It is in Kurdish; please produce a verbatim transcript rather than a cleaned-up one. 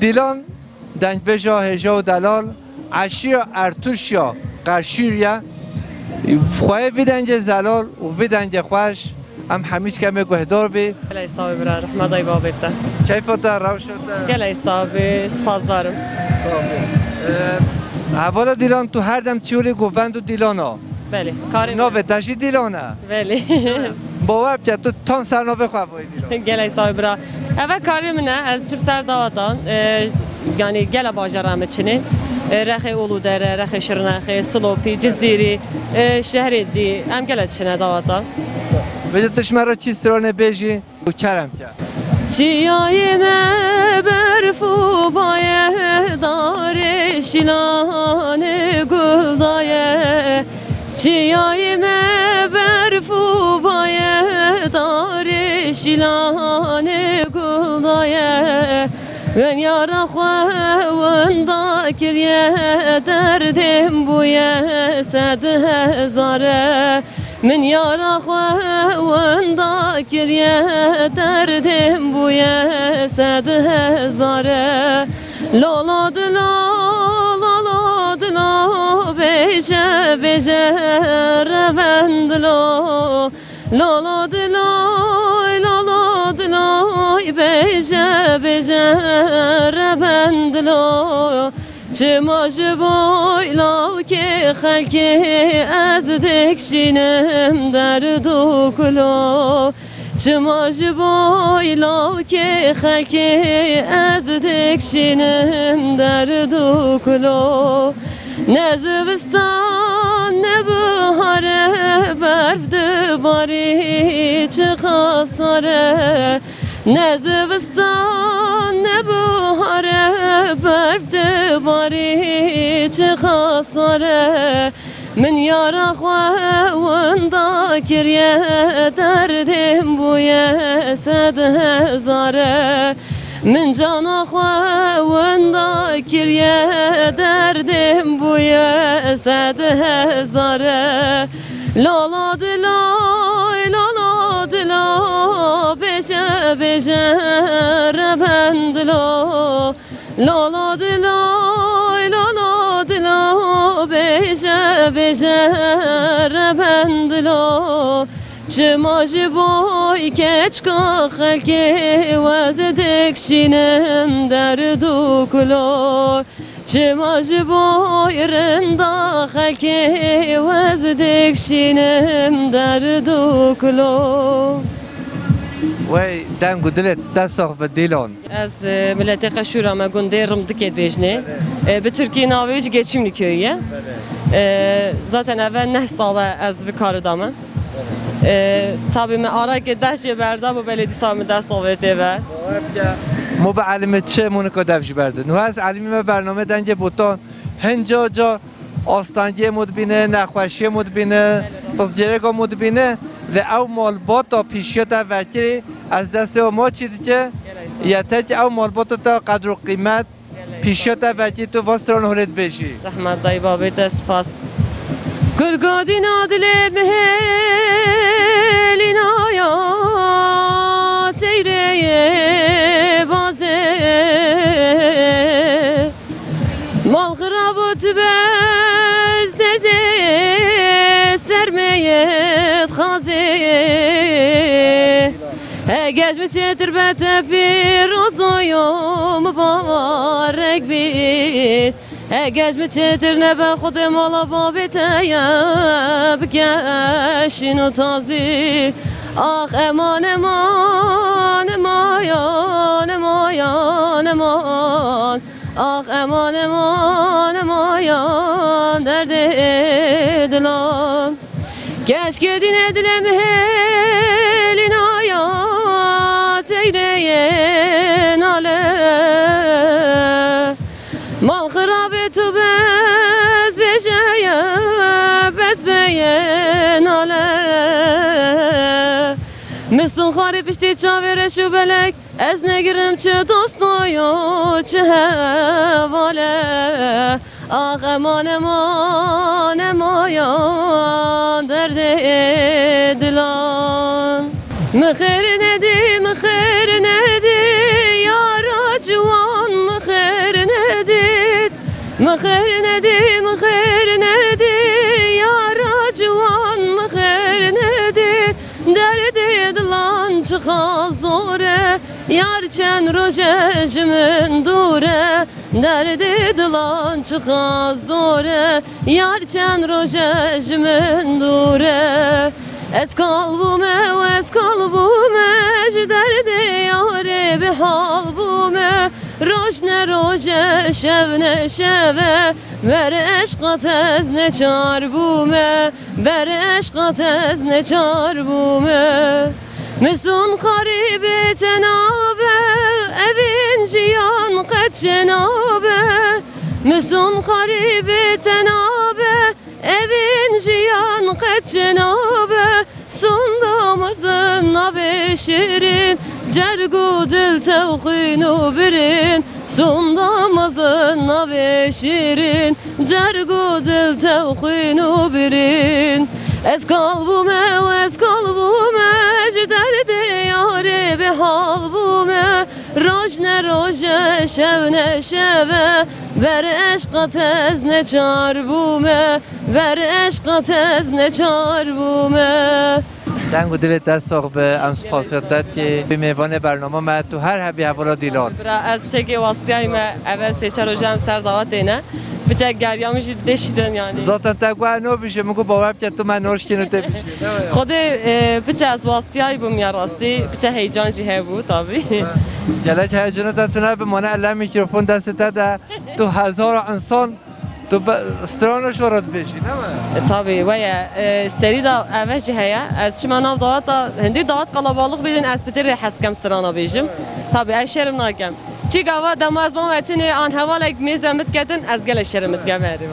Dîlan, dengbêja hêja û delal, eşîra Ertûşya Qerşûrî ye. Xweyê vî dengê zelal û vî dengê xweş, em hemî kemê guhdar bî. Gelek sax bî bira, rehma dayî babê te. Keyfa te, rewşa te? Gelek sax bî, spasdar im. Sax bî. Ee, hevala Dîlan, tu her dem çi holê govend û Dîlan a? Belê, karê min e. Navê te jî Dîlan e? Belê. Bawer bike, tu tam ser navê xwe vayî Dîlan. Gelek sax bî bira. Eve karê min e, ez çim ser dawatan. E, yanî gela bajara me çinê. E, Rexê Uludere, Rexê Şirnexê, Silopî, Cizîrî, e, şehrê dî. Em gele çine dawatan. Vêca tu ji me re çi stranê bêjî û kerem ke. Çiyayê me berf û baye, darê şîlanê gul daye. Çiyayê me berf û baye, darê şîlanê gul daye. Min yara xwe winda kiriye, derdê min bûye sed hezare. Min yara xwe winda kiriye, derdê min bûye sed hezare. Lala dilo, lala dilo, bêje, bêje, revend dilo. Lala diloy, lala diloy, bêje, bêje, revend dilo. Çima ji bo lawkê xelkê ez dikşînim derd û kulo? Çima ji bo lawkê xelkê ez dikşînim derd û kulo? Ne zivistan ne bihar e, berf dibarî çiqas sar e. Ne zivistan ne bihar e, berf dibarî çiqas sar e. Min yara xwe winda kiriye, derdê min bûye sed hezare. Min cana xwe winda kiriye, derdê min bûye sed hezare. Lala diloy, lala dilo, bêje, bêje, revend dilo. Lala diloy, lala dilo, bêje, bêje, revend dilo. Çima ji bo keçika xelkê ez dikşînim derd û kulo? Çima ji bo rinda xelkê ez dikşînim derd û kulo? Wey deng û dilê te sax be Dîlan. Ez, e, miletê Qeşûra me gundê Rimdikê dibêjinê. E, bi Tirkî navê wî jî Geçimli Köyü ye. E, zaten eve neh sal e ez vî karî de me. E, tabî me arakê deh jê berda bû, belê dîsa min deh sal vê tê ve. Mo bi elimê çi monika dev jî berdin. Niha ez elimî me bername dengê botan hinca ca Astengiyê mû dibîne, nexweşiyê mû dibîne, pirsgirêka mû dibîne, lê ew malbata pîşiya te vekirî, ez destê we maçî dike, ye tek ew malbata te qedr û qîmet, pîşiya te vekirî tu van stran holê dibêjî. Rehmet dayî babê te, spas. Gurgodîna dilê mihêlîna ya teyreyê bazê. Mal xirab û tu bez derdê sermeyê dixazê. Hegej mi çêtir be te pîrozoyo mibarek bî. Hegej mi çêtir nebe xudê mala babê te ye bike şîn û tazî. Ax eman, eman, emayan, emayan, eman. Ax eman, eman, emayan derdê dilan. Keşke dîne dilê mihêlîna ya teyreyê nale. Mal xirabê tu bez bêje ye, bez beye nale. Misin xwarê piştî çavê reş û belek. Ez negirim çi dostoyo, çi hevale. Ax eman, eman, emayan derdê dilan. Mi xêr nedî, mi xêr nedî, yara ciwan mi xêr Mixêr nedî, mixêr nedî, yara ciwan mixêr nedî. Derdê dilan çiqa zor e, yar çend roj e ji min dûr e. Derdê dilan çiqa zor e, yar çend roj e ji min dûr e. Ez kal bûme û ez kal bûme, ji derdê yarê bihal bûme. Roj ne roj e, şev ne şev e, ber eşqa te ez neçar bûme, ber eşqa te ez neçar bûme. Misun xarîbê te nabe, evîn jiyan qet çênabe. Misun xarîbê te nabe, evîn jiyan qet çênabe. Sunda mezin navê şîrîn, cerg û dil tew xwîn û birîn. Sunda mezin navê şîrîn, cerg û dil tew xwîn û birîn. Ez kal bûme û ez kal bûme, ji derdê yarê bihal bûme. Roj ne roj e, şev ne şev e, ber eşqa te ez neçar bûme, ber eşqa te ez neçar bûme. Deng û dilê te sax be, em spasiya te dikê. Wî mêvanê bernama me, tu her hebî hevala dîlan. Bira, ez piçekê wastiyayî me, eve sê çar roj em ser dawetê ne. Piçek geriya min jî dê şîdin yanî. Zaten te got ez nabêjim, min got bawer bike tu me naşkîn û tê bêjî. Xwedê, e, piçe ez wastiyayî bûm ya rastî, piçe heyecan jî hebû tabî. Gelek heyecana te tune bi mane ele mikrofon destê te de, tu hezara insan, tu be-, strana ji we re dibêjî, ne mi? E, tabî, we ye. E, serî de eve jî heye. Ez çima nav dawet de, hindî dawet qalabalix bidin, ez pitir rê hez dikem strana bêjim. Tabî, ez şerm nakem. Çi gava dema ez bam etinê an hevalek mêze min diketin, ez gelek şerm dikem herî.